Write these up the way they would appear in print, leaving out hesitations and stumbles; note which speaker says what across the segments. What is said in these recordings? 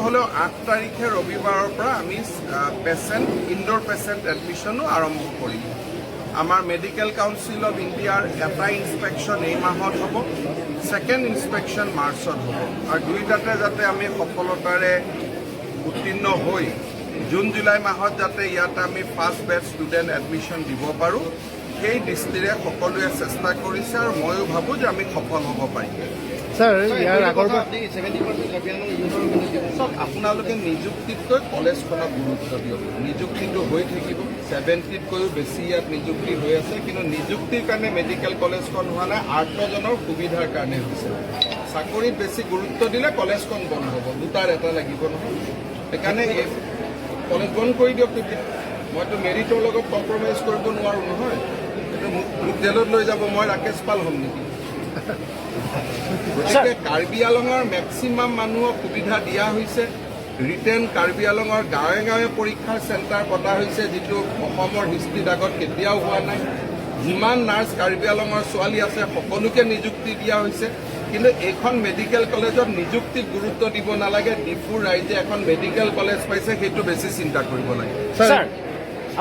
Speaker 1: হ'লেও 8 তাৰিখে ৰবিবাৰৰ পৰা আমি পেচেণ্ট, ইনড'ৰ পেচেণ্ট এডমিশ্যনো আৰম্ভ কৰিম। আমাৰ মেডিকেল কাউন্সিল অফ ইণ্ডিয়াৰ এটা ইনস্পেকশ্যন এই মাহত হ'ব, ছেকেণ্ড ইনস্পেকশ্যন মাৰ্চত হ'ব আৰু দুয়োটাতে যাতে আমি সফলতাৰে উত্তীৰ্ণ হৈ জুন জুলাই মাহত যাতে ইয়াত আমি ফাৰ্ষ্ট বেটছ ষ্টুডেণ্ট এডমিশ্যন দিব পাৰোঁ, সেই দৃষ্টিৰে সকলোৱে চেষ্টা কৰিছে আৰু ময়ো ভাবোঁ যে আমি সফল হ'ব পাৰিম।
Speaker 2: ছাৰ, ইয়াৰ আগৰ পৰা
Speaker 1: চাওক, আপোনালোকে নিযুক্তিতকৈ কলেজখনক গুৰুত্ব দিয়ক। নিযুক্তিটো হৈ থাকিব। 70তকৈও বেছি ইয়াত নিযুক্তি হৈ আছে। কিন্তু নিযুক্তিৰ কাৰণে মেডিকেল কলেজখন হোৱা নাই, আৰ্তজনৰ সুবিধাৰ কাৰণে হৈছে। চাকৰিত বেছি গুৰুত্ব দিলে কলেজখন বন্ধ হ'ব। দুটাৰ এটা লাগিব নহয়। সেইকাৰণে এই কলেজ বন্ধ কৰি দিয়ক তেতিয়া। মইতো মেৰিটৰ লগত কম্প্ৰমাইজ কৰিব নোৱাৰোঁ নহয়। এইটো মোক জেলত লৈ যাব, মই ৰাকেশ পাল হ'ম নেকি? গতিকে কাৰ্বি আলঙৰ মেক্সিমাম মানুহক সুবিধা দিয়া হৈছে। ৰিটেন কাৰ্বি আলঙৰ গাঁৱে গাঁৱে পৰীক্ষাৰ চেণ্টাৰ পতা হৈছে, যিটো অসমৰ হিষ্ট্ৰীত আগত কেতিয়াও হোৱা নাই। যিমান নাৰ্ছ কাৰ্বি আলঙৰ ছোৱালী আছে, সকলোকে নিযুক্তি দিয়া হৈছে। কিন্তু এইখন মেডিকেল কলেজত নিযুক্তিত গুৰুত্ব দিব নালাগে। ডিফুৰ ৰাইজে এখন মেডিকেল কলেজ পাইছে, সেইটো বেছি চিন্তা কৰিব লাগে।
Speaker 3: ছাৰ,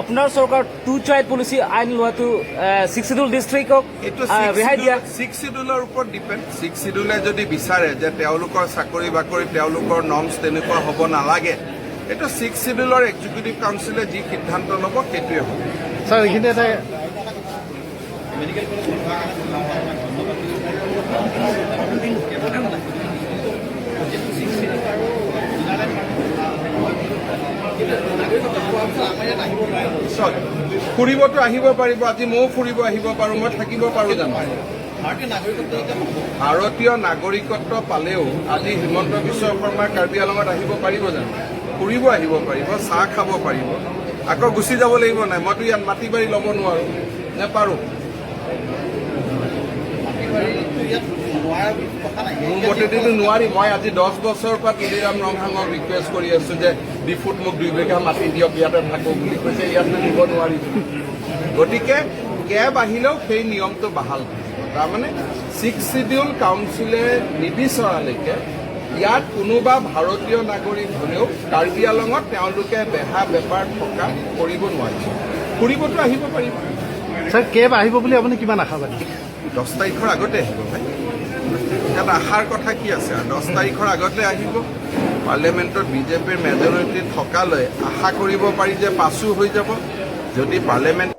Speaker 3: আপোনাৰ চৰকাৰ টু চাইল্ড পলিচি আইন লোৱাটো, ছিক্স চিডিউল ডিষ্ট্ৰিক্টক
Speaker 1: এইটো
Speaker 3: ৰেহাই দিয়া।
Speaker 1: ছিক্স চিডিউলৰ ওপৰত ডিপেণ্ড। ছিক্স চিডিউলে যদি বিচাৰে যে তেওঁলোকৰ চাকৰি বাকৰি, তেওঁলোকৰ নৰ্মছ তেনেকুৱা হ'ব নালাগে, এইটো ছিক্স চিডিউলৰ এক্সিকিউটিভ কাউন্সিলে যি সিদ্ধান্ত ল'ব, সেইটোৱে হ'ব।
Speaker 2: ছাৰ, এইখিনি এটা
Speaker 4: মেডিকেল কলেজ হোৱাৰ কাৰণে ধন্যবাদ দিছোঁ। যিটো ছিক্স চিডিউল আৰু ইনাৰ কিন্তু নাগৰিকত্ব পোৱাৰ পিছত আমাৰ ইয়াত আহিব নোৱাৰে।
Speaker 1: চাওক, ফুৰিবতো আহিব পাৰিব। আজি ময়ো ফুৰিব আহিব পাৰোঁ, মই থাকিব পাৰোঁ জানো?
Speaker 4: ভাৰতীয় নাগৰিকত্ব এতিয়া পাব।
Speaker 1: ভাৰতীয় নাগৰিকত্ব পালেও আজি হিমন্ত বিশ্ব শৰ্মা কাৰ্বি আলঙত আহিব পাৰিব জানো? ফুৰিব আহিব পাৰিব, চাহ খাব পাৰিব, আকৌ গুচি যাব লাগিব। নাই, মইতো ইয়াত মাটি বাৰী ল'ব নোৱাৰোঁ নে পাৰোঁ?
Speaker 4: মাটি বাৰীটো ইয়াত নোৱাৰা বুলি কথা নাই।
Speaker 1: মোৰ মতেদিতো নোৱাৰি। মই আজি 10 বছৰৰ পৰা তুলিৰাম ৰংহাঙক ৰিকুৱেষ্ট কৰি আছো যে ডিফুত মোক 2 বিঘা মাটি দিয়ক, ইয়াতে থাকো বুলি কৈছে, ইয়াততো দিব নোৱাৰি। গতিকে কেব আহিলেও সেই নিয়মটো বাহাল থাকিব। তাৰমানে ছিক্স চিডিউল কাউন্সিলে নিবিচৰালৈকে ইয়াত কোনোবা ভাৰতীয় নাগৰিক হ'লেও কাৰ্বি আলঙত তেওঁলোকে বেহা বেপাৰ থকা কৰিব নোৱাৰিব। ফুৰিবতো আহিব পাৰিব।
Speaker 2: ছাৰ, কেব আহিব বুলি আপুনি কিমান আশাবাদী?
Speaker 1: 10 তাৰিখৰ আগতে আহিব ভাই। ইয়াত আশাৰ কথা কি আছে আৰু? 10 তাৰিখৰ আগতে আহিব। পাৰ্লিয়ামেণ্টত বিজেপিৰ মেজৰিটি থকালৈ আশা কৰিব পাৰি যে পাছো হৈ যাব যদি পাৰ্লিয়ামেণ্ট